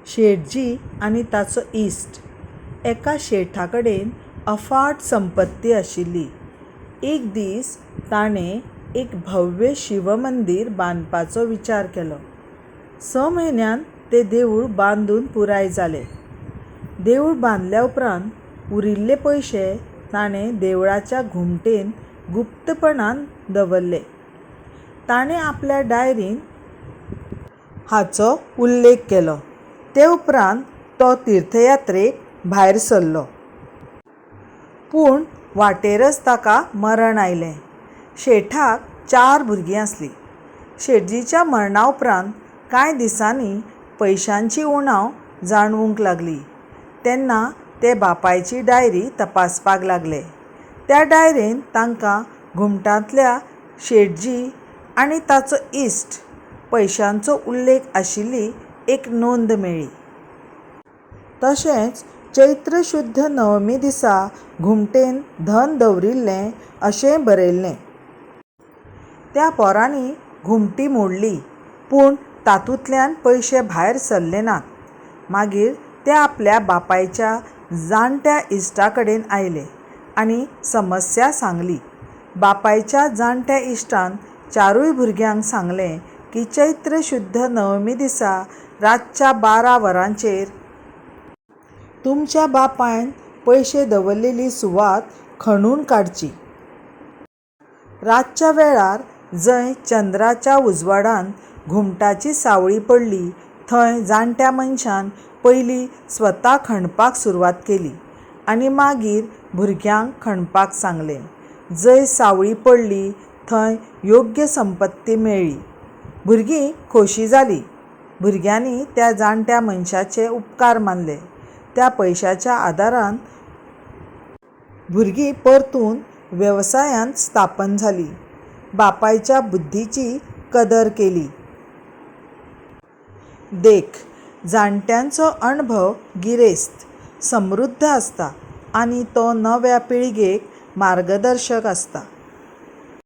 शेठजी आनी ताचो इश्ट. एका शेठा कडेन अफाट संपत्ती आशिल्ली. एक दीस ताणें एक भव्य शिव मंदिर बांदपाचो विचार केलो. स म्हयन्यांत तें देवूळ बांदून पुराय जालें. देवूळ बांदल्या उपरांत उरिल्ले पयशे ताणें देवळाच्या घुमटेंत गुप्तपणान दवरले. ताणें आपल्या डायरींत हाचो उल्लेख केलो. ते उपरांत तो तीर्थयात्रेक भायर सरलो. पूण वाटेरच ताका मरण आयलें. शेठाक चार भुरगीं आसलीं. शेठजीच्या मरणा उपरांत कांय दिसांनी पयशांची उणाव जाणवूंक लागली. तेन्ना ते बापायची डायरी तपासपाक लागले. त्या डायरेंत तांकां घुमटांतल्या शेठजी आनी ताचो इश्ट पयशांचो उल्लेख आशिल्ली एक नोंद मेळ्ळी. तशेंच चैत्र शुद्ध नवमी दिसा घुमटेंत धन दवरिल्लें अशेंय बरयिल्लें. त्या पोरांनी घुमटी मोडली, पूण तातूंतल्यान पयशे भायर सरले नात. मागीर ते आपल्या बापायच्या जाण्ट्या इश्टा कडेन आयले आनी समस्या सांगली. बापायच्या जाण्ट्या इश्टान चारूय भुरग्यांक सांगलें की चैत्र शुद्ध नवमी दिसा रातच्या 12 वरांचेर तुमच्या बापायन पयशे दवरिल्ली सुवात खणून काडची. रातच्या वेळार जंय चंद्राच्या उजवाडान घुमटाची सावळी पडली थंय जाण्ट्या मनशान पयलीं स्वता खणपाक सुरवात केली आनी मागीर भुरग्यांक खणपाक सांगलें. जंय सावळी पडली थंय योग्य संपत्ती मेळ्ळी. भुरगीं खोशी जालीं. भुरग्यांनी त्या जाण्ट्या मनशाचे उपकार मानले. त्या पयशांच्या आदारान भुरगीं परतून वेवसायांत स्थापन जालीं. बापायच्या बुद्धीची कदर केली. देख, जाण्ट्यांचो अणभव गिरेस्त, समृध्द आसता आनी तो नव्या पिळगेक मार्गदर्शक आसता.